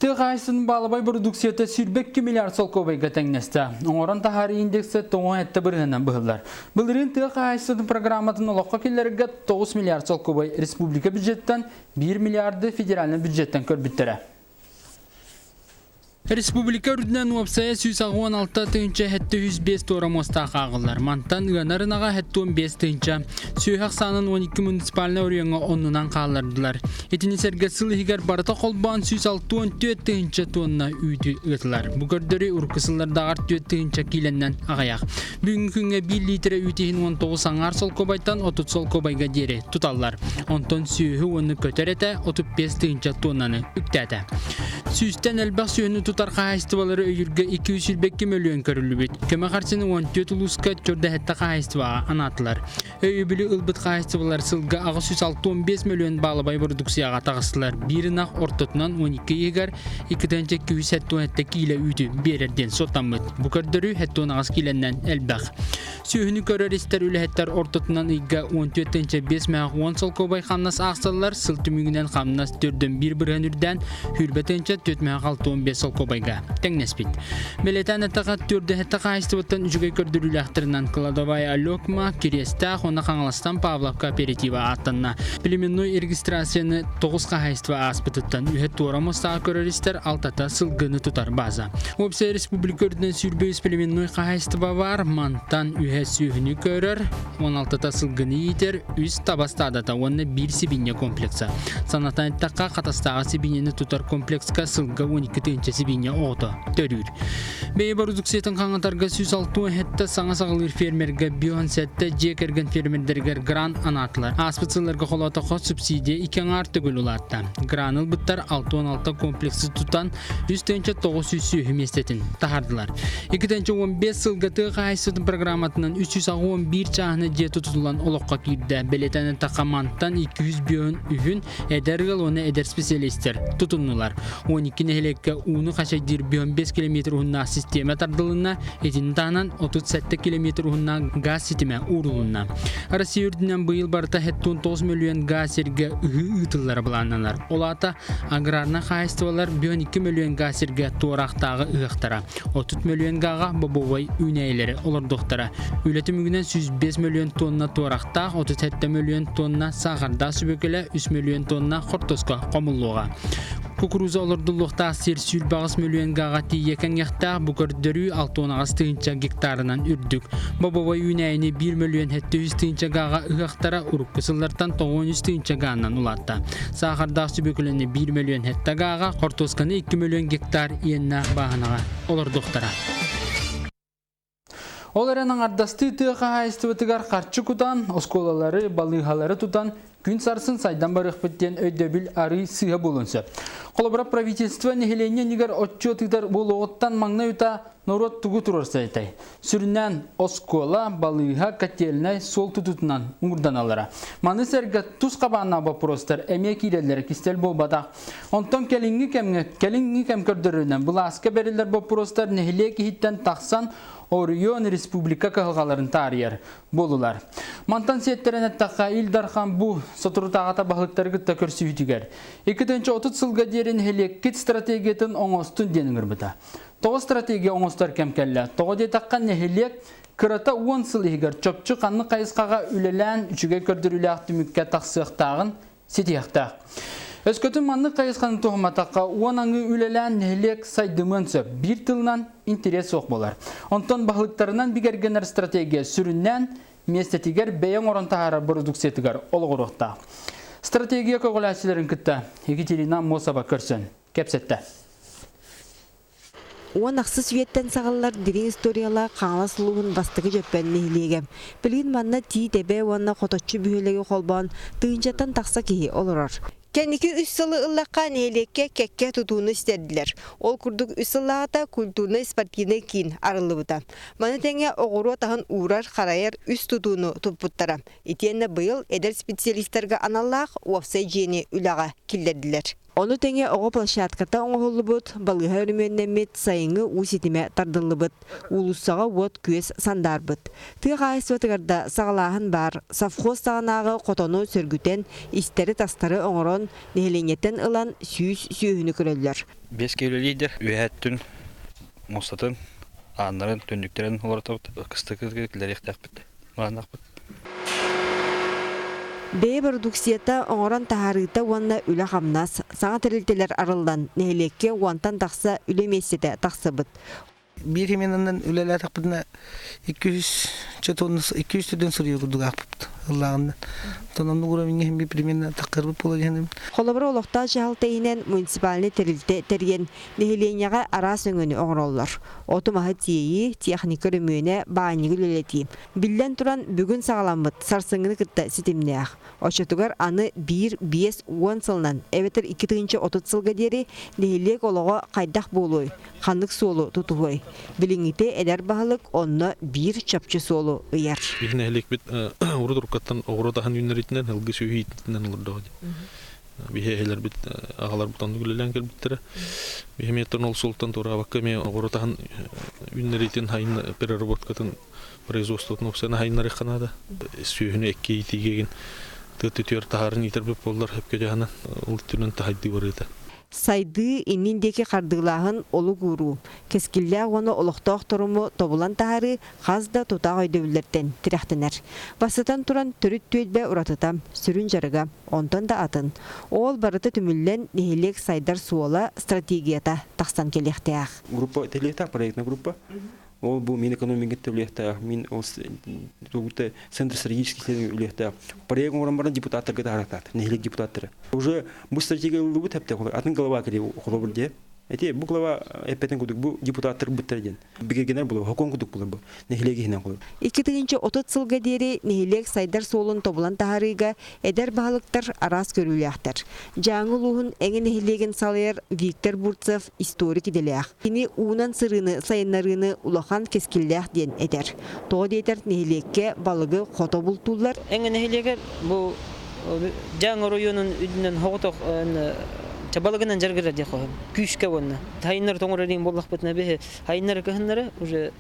Тыа хаһаайыстыбатын баалабай бородууксуйата 22 миллиард солкуобайга тэҥнэстэ. Оҥорон таһаарыы индексэ 97 бырыһыанынан быһыллар. Былырыын тыа хаһаайыстыбатын программатын олоххо киллэрэргэ 9 миллиард солкуобай республика бюджеттан 1 миллиарды федеральнай бюджеттан көрбүттэрэ. Республика үрдүнэн уопсайа 186 тыһыынча 705 туора муостаах ааҕыллар. Мантан ыанар ынаҕа 75 тыһыынча, сүөһү ахсаанын 12 муниципальнай оройуоҥҥа оннунан хааллардылар. Итини сэргэ сыл иһигэр барыта холбоон 164 тыһыынча тонна үүтү ыытылар. Бу көрдөрүү урукку сыллардааҕар 4 тыһыынча киилэннэн аҕыйах. Бүгүҥҥү күҥҥэ 1 литрэ үүт иһин 19 аҥаар солкуобайтан 30 солкуобайга диэри туталлар. Онтон сүөһү уонна көтөр этэ 35 тыһыынча тоннаны үктээтэ. Сүүстэн элбэх сүөһүнү тутар хаһаайыстыбалары өйүүргэ 222 мөлүйүөн көрүллүбүт. Көмө харчыны 14 улууска 47 хаһаайыстыбаҕа анаатылар. Өйөбүлү ылбыт хаһаайыстыбалар сылга 865 мөлүйүөн баалабай бородууксуйаҕа таҕыстылар. Биир ынах ортотунан 12 ыйыгар 2277 киилэ үүтү биэрэр диэн суоттаммыт. Бу көрдөрүү 78 киилэннэн элбэх. Сүөһүнү көрөр-истэр үлэһиттэр ортотунан ыйга 14 5 мөөх 10 солкуобай хамнас аахсаллар, сыл түмүгүнэн хамнас төрдөн биир бырыһан үрдээн, хүрбэ тыһыынча 4 мөөх 65 солкуобайга тэҥнэспит. Бэлиэтээн эттэххэ, төрдө хаһаайыстыбаттан үчүгэй көрдөрүүлээхтэринэн кладовая Алекма, Кириэстээх уонна Хаҥаластан Павлов кооператива ааттанна. Племенной регистрацияны тоҕус хаһаайыстыба ааспытыттан үһэ туора мустаах көрөр-истэр, алтата сылгыны тутар база. Уопсай республика үрдүнэн 25 племенной хаһаайыстыба бар, мантан үһэ сүөһүнү көрөр, 16-та сылгыны иитэр, үс таба стадата уонна биир сибиинньэ комплекса. Санатан эттэххэ, Хатастааҕы сибиинньэни тутар комплекска сылга 12 тыһыынча сибиинньэ оҕото төрүүр. Бэйэ бородууксуйатын хаҥатарга 167 саҥа саҕалыыр фермергэ 57 дьиэ кэргэн фермердэригэр грант анаатылар. Ааспыт сылларга холоотоххо субсидия икки аҥаар төгүл улаатта. Граны ылбыттар 66 комплексы тутан 3 900 сүөһү миэстэтин таһаардылар. 2015 сылга тыа хаһаайыстыбатын программатынан 381 чааһына дьиэ тутуллан олоххо киирдэ. Бэлиэтэнэн Тахамантан 205 үһүн эдэр ыал уонна эдэр специалистэр тутуннулар. 12 нэһилиэккэ ууну хачайдыыр 15 километр уһуннаах систиэмэ тардылынна, итини таһынан 37 километр уһуннаах газ ситимэ уурулунна. Россия үрдүнэн быйыл барыта 79 мөлүйүөн газ сиргэ ыһыы ыытыллара былааннанар. Ол аата аграрнай хаһаайыстыбалар 12 мөлүйүөн газ сиргэ туораахтааҕы ыһыахтара, 30 мөлүйүөн гааҕа бобовай үүнээйилэри олордуохтара. Үлэ түмүгүнэн 105 мөлүйүөн тонна туорахтаах, 37 мөлүйүөн тонна саахардаах сүбүөкүлэ, 3 мөлүйүөн тонна хортуоска хомуллуоҕа. Кукуруза олордуллуохтаах сир 108 мөлүйүөн гааҕа тиийэ кэҥиэхтээх, бу көрдөрүү 68 тыһыынча гектарынан үрдүк. Бобовай үүнээйини 1 мөлүйүөн 700 тыһыынча гааҕа ыһыахтара урукку сыллартан 93 тыһыынча гааннан улаатта. Саахардаах сүбүөкүлэни 1 мөлүйүөн 7 гааҕа, хортуосканы 2 мөлүйүөн гектар иэннээх бааһынаҕа олордуохтара. Ол эрэн аҥардастыы тыа хаһаайыстыбатыгар харчы кутан, оскуолалары, балыыһалары тутан күн сарсын сайдан барыахпыт диэн өйдөбүл арыы сыыһа буолуон сөп. Холобура, правительство нэһилиэнньэ иннигэр отчуот ыытар буолуоҕуттан маҥнай утаа норуот тугу туруорса этэй? Сүрүннээн оскуола, балыыһа, котельнай, суол тутуутунан уурданаллара. Маны сэргэ тус хабааннаах боппуруостар эмиэ киирэллэрэ кистэл буолбатах. Онтон кэлиҥҥи кэмҥэ кэлиҥҥи кэм көрдөрөрүнэн былааска бэриллэр боппуруостар нэһилиэк иһиттэн тахсан оройуон республика кыһалҕаларын таарыйар буолулар. Мантан сиэттэрэн эттэххэ, Ил Дархан бу соторутааҕыта баһылыктары кытта көрсүһүүтүгэр 2030 сылга диэри нэһилиэккит стратегиятын оҥостун диэн ыҥырбыта. Тоҕо стратегия оҥостор кэм кэллэ? Тоҕо диэтэххэ, нэһилиэк кырата 10 сыл иһигэр чопчу ханнык хайысхаҕа үлэлээн үчүгэй көрдөрүүлээх түмүккэ тахсыахтааҕын ситиһиэхтээх. Өскөтүн маннык хайысханы туһамматахха, уон аҥыы үлэлээн нэһилиэк сайдымыан сөп. Биир тылынан интэриэс суох буолар. Онтон баһылыктарынан бигэргэнэр стратегия сүрүннээн миэстэтигэр бэйэ оҥорон таһаарар бородууксуйатыгар олоҕуруохтаах. Стратегия көҕүлээччилэрин кытта Екатерина Аммосова көрсөн кэпсэттэ. Уон ахсыс үйэттэн саҕыллар дириҥ историялаах Хаҥалас улууһун бастакы Дьөппөн нэһилиэгэ. Билигин манна Тиит Эбэ уонна Хоточчу бөһүөлэги холбоон тыһыынчаттан тахса киһи олорор. Кэнники үс сылы ыллахха нэһилиэккэ кэккэ тутууну истэрдилэр. Ол курдук үс сыллааҕыта культурнай-спортивнай киин арыллыбыта. Маны тэҥэ оҕуруот аһын уурар-харайар үс тутууну туппуттара. Итиэннэ быйыл эдэр специалистарга аналлаах уопсай дьиэни үлэҕэ киллэрдилэр. Ону тэҥэ оҕо площадката оҥоһуллубут, балыыһа өрөмүөннэммит, сайыҥҥы уу ситимэ тардыллыбыт, уулуссаҕа уот-күөс сандаарбыт. Тыа хаһаайыстыбатыгар да саҕалааһын баар, совхоз саҕанааҕы хотону сөргүтэн, истэри-тастары оҥорон, нэһилиэнньэттэн ылан 100 сүөһүнү көрөллөр. Биэс киһи үлэлиир, үөһэттүн, муостатын, ааннарын, түннүктэрин уларытабыт, кыстыгы киллэриэхтээхпит, былааннаахпыт. Бэйэ бородууксуйата оҥорон таһаарыыта уонна үлэ-хамнас, саҥа тэрилтэлэр арыллан, нэһилиэккэ уонтан тахса үлэ миэстэтэ тахсыбыт. Биир именынан үлэлээтэхпитинэ 200 тонна 200 төрдөн суруйар курдук аахпыппыт ыллааҕынан. Онтон оннук уровеньҥа иһин примерно таххарбыт буола диэн. Холобура, олохтоох дьаһалта иһинэн муниципальнай тэрилтэ тэрийэн, нэһилиэнньэҕэ араас өҥөнү оҥороллор. Оту-маһы тиэйии, техника өрөмүөнэ, баанньыгы үлэлэтии. Биллэн туран, бүгүн саҕаламмыт сарсыҥҥыны кытта ситимнээх. Оччотугар аны биир 50 сылынан эбэтэр 2030 сылга диэри нэһилиэк олоҕо хайдах буолуой, ханнык суолу тутуһуой? Билиҥҥитэ эдэр баһылык онно биир чопчу суолу ыйар. Биһи нэһилиэкпит урут уруккаттан оҕуруот аһын үүннэриитинэн, ылгы сүөһү иитиитинэн олордоҕо дии. Биһи эһэлэрбит, аҕаларбыт оннук үлэлээн кэлбиттэрэ. Биһи эмиэ ол суолтан туораабакка эмиэ оҕуруот аһын үүннэриитин, хайын переработкатын производствотын уопсайынан хайыннарыахха наада. Сүөһүнү экки иитиигин тыа түтүөр таһаарын иитэрбит буоллар өпкө дьаһанан ол өттүнэн таһайдыы барыыта. Сайдыы иннин диэки хардыылааһын олук ууруу, кэскиллээх уонна олохтоох торуму тобулан таһаарыы хас да тутаах өйдөбүллэртэн тирэхтэнэр. Бастатан туран, төрүт түөлбэ уратыта, сүрүн дьарыга, онтон да атын. Ол барыта түмүллэн, нэһилиэк сайдар суола, стратегията тахсан кэлиэхтээх. Группа тэрилиэхтээх, проектная группа. Ол бу Минэкономика үлүөхтээх, мин ол Центр стратегических исследований үлүөхтээх. Проект оҥорон баран депутаттарга таһаарыахтаахтар, нэһилиэк депутаттара. Уже бу стратегия ыллыбыт эптэ атын глава кэлиэ холобур диэ. Эти бу глава эппэтин кудук бу депутаттар буттар диэн. Бигэргэнэр булар, хокуон кудук булар бу нэһилиэк иһинэн холобур. 2030 сылга диэри нэһилиэк сайдар суолун тобулан таһаарыыга эдэр баһылыктар араас көрүүлээхтэр. Дьааҥы улууһун Эҥэ нэһилиэгин салайар Виктор Бурцев историк идэлээх. Кини уунан сырыыны сайыннарыыны улахан кэскиллээх диэн этэр. Тоҕо диэтэр нэһилиэккэ балыгы хото бултууллар. Эҥэ нэһилиэгэр бу Дьааҥы оройуонун үрдүнэн соҕотох балыгынан дьарыгырар диэх хоһум. Күүскэ уонна. Хайыннары тоҥорор диэн буоллахпытына биһи хайыннары кыһыннары уже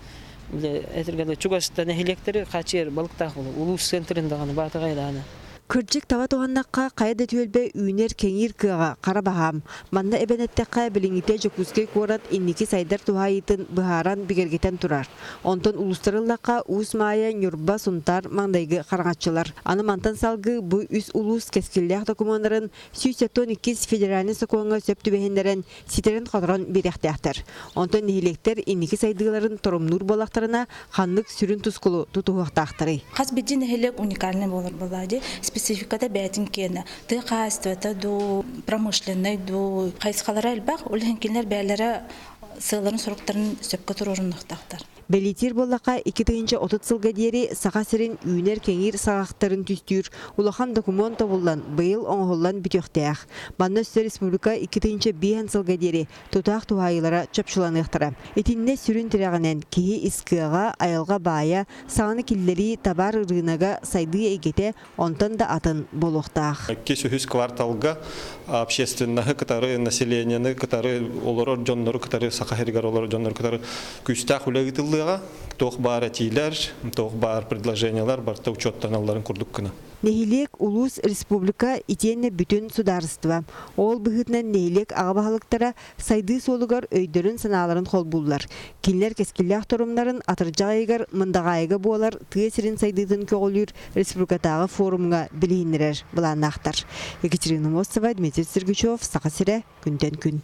этиргэнэ чугаста нэһилиэктэри хааччыйар балыктаах болу. Улуус центрин даҕаны, Баатаҕай даҕаны. Кырдьык таба туһаннахха, хайа да түөлбэ үүнэр кэҥиир кыаҕа хара баһаам. Манна эбэн эттэххэ, билиҥҥитэ Дьокуускай куорат инники сайдар туһаайыытын быһааран бигэргэтэн турар. Онтон улуустары ыллахха, Уус Маайа, Ньурба, Сунтаар маҥнайгы хараҥаччылар. Аны мантан салгыы бу үс улуус кэскиллээх докумуоннарын 172 федеральнай сокуоҥҥа сөп түбэһиннэрэн ситэрэн-хоторон биэриэхтээхтэр. Онтон нэһилиэктэр инники сайдыыларын торумнуур буоллахтарына, ханнык сүрүн тускулу тутуһуохтаахтарый? Хас биирдии нэһилиэк уникальный буолар буоллаҕа дии. Спецификата бэйэтин киэнэ. Тыа хаһаайыстыбата дуу, промышленнай дуу хайысхалара элбэх. Ол иһин кинилэр бэйэлэрэ сыалларын-соруктарын сөпкө туруорунуохтаахтар. Бэлиэтиир буоллахха, 2030 сылга диэри Саха сирин үүнэр-кэҥиир саҕахтарын түстүүр улахан докумуон тобуллан, быйыл оҥоһуллан бүтүөхтээх. Манна өссө республика 2005 сылга диэри тутаах туһаайыылара чопчуланыахтара. Итиннэ сүрүн тирэҕинэн киһи ис кыаҕа, айылҕа баайа, саҥаны киллэрии, табаар ырыынага, сайдыы эйгэтэ онтон да атын буолуохтаах. Иккис-үһүс кварталга общественноһы кытары, населениены кытары, олорор дьоннору кытары, Саха сиригэр олорор дьоннору кытары күүстээх үлэ ыытыллыаҕа. Туох баар этиилэр, туох баар предложениелар барыта учуоттаналларын курдук гына. Нэһилиэк, улуус, республика итиэннэ бүтүн судаарыстыба. Ол быһыытынан нэһилиэк аҕа баһылыктара сайдыы суолугар өйдөрүн-санааларын холбууллар. Кинилэр кэскиллээх торумнарын атырдьах ыйыгар Мындаҕаайыга буолар тыа сирин сайдыытын көҕүлүүр республикатааҕы форумҥа билиһиннэрэр былааннаахтар. Екатерина Мостова, Дмитрий Сергучев, Саха сирэ, күнтэн күн.